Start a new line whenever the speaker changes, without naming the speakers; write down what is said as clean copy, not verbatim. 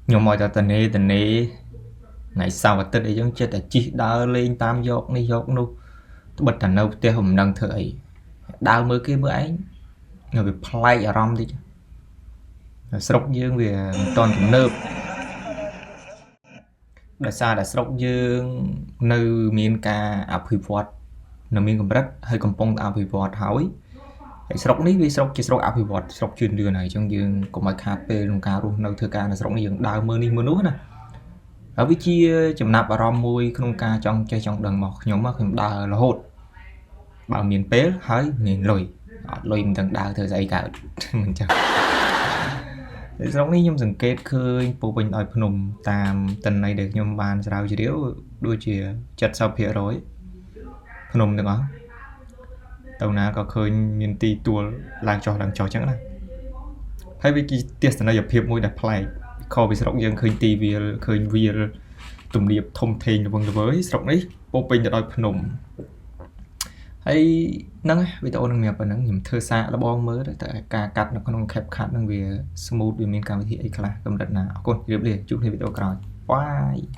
ខ្ញុំឲ្យតែតនេតនេថ្ងៃសៅរ៍អាទិត្យអីចឹងចិត្តតែជិះដើរលេងតាមយកនេះយកនោះត្បិតតែនៅផ្ទះមិនដឹងធ្វើអីដើរមើលគេមើលឯងនៅវាប្លែកអារម្មណ៍តិចស្រុកយើងវាមិនទាន់ទំនើបដោយសារតែស្រុកយើងនៅមានការអភិវឌ្ឍនៅមានកម្រិតហើយកំពុងតែអភិវឌ្ឍហើយហើយស្រុកនេះវាស្រុកជាស្រុកអភិវឌ្ឍស្រុកជឿនលឿនហើយអញ្ចឹងយើងកុំឲ្យខាតពេលក្នុងការរស់នៅធ្វើការនៅស្រុកនេះយើងដើរមើលនេះមើលនោះណាហើយវាជាចំណាប់អារម្មណ៍មួយក្នុងការចង់ចេះចង់ដឹងមកខ្ញុំខ្ញុំដើររហូតបើមានពេលហើយមានលុយអត់លុយមិនដឹងដើរធ្វើស្អីកើតមិនចឹងស្រុកនេះខ្ញុំសង្កេតឃើញពោពេញដោយភ្នំតាមតន័យដែលខ្ញុំបានស្រាវជ្រាវដូចជា70%ភ្នំទាំងអស់ទៅណាក៏ឃើញមានទីទួលឡើងចុះឡើងចុះចឹងណាហើយវាជាទស្សនីយភាពមួយដែលប្លែកខុសពីស្រុកយើងឃើញទីវាលឃើញវាលទំនាបធំធេងល្វឹងល្វើយស្រុកនេះពោពេញទៅដោយភ្នំហើយហ្នឹងវីដេអូនឹងមានប៉ុណ្ណឹងខ្ញុំធ្វើសាកល្បងមើលតែការកាត់នៅក្នុង CapCut ហ្នឹងវា smooth វាមានកម្មវិធីអីខ្លះកម្រិតណាអរគុណជម្រាបលាជួបគ្នាវីដេអូក្រោយ bye.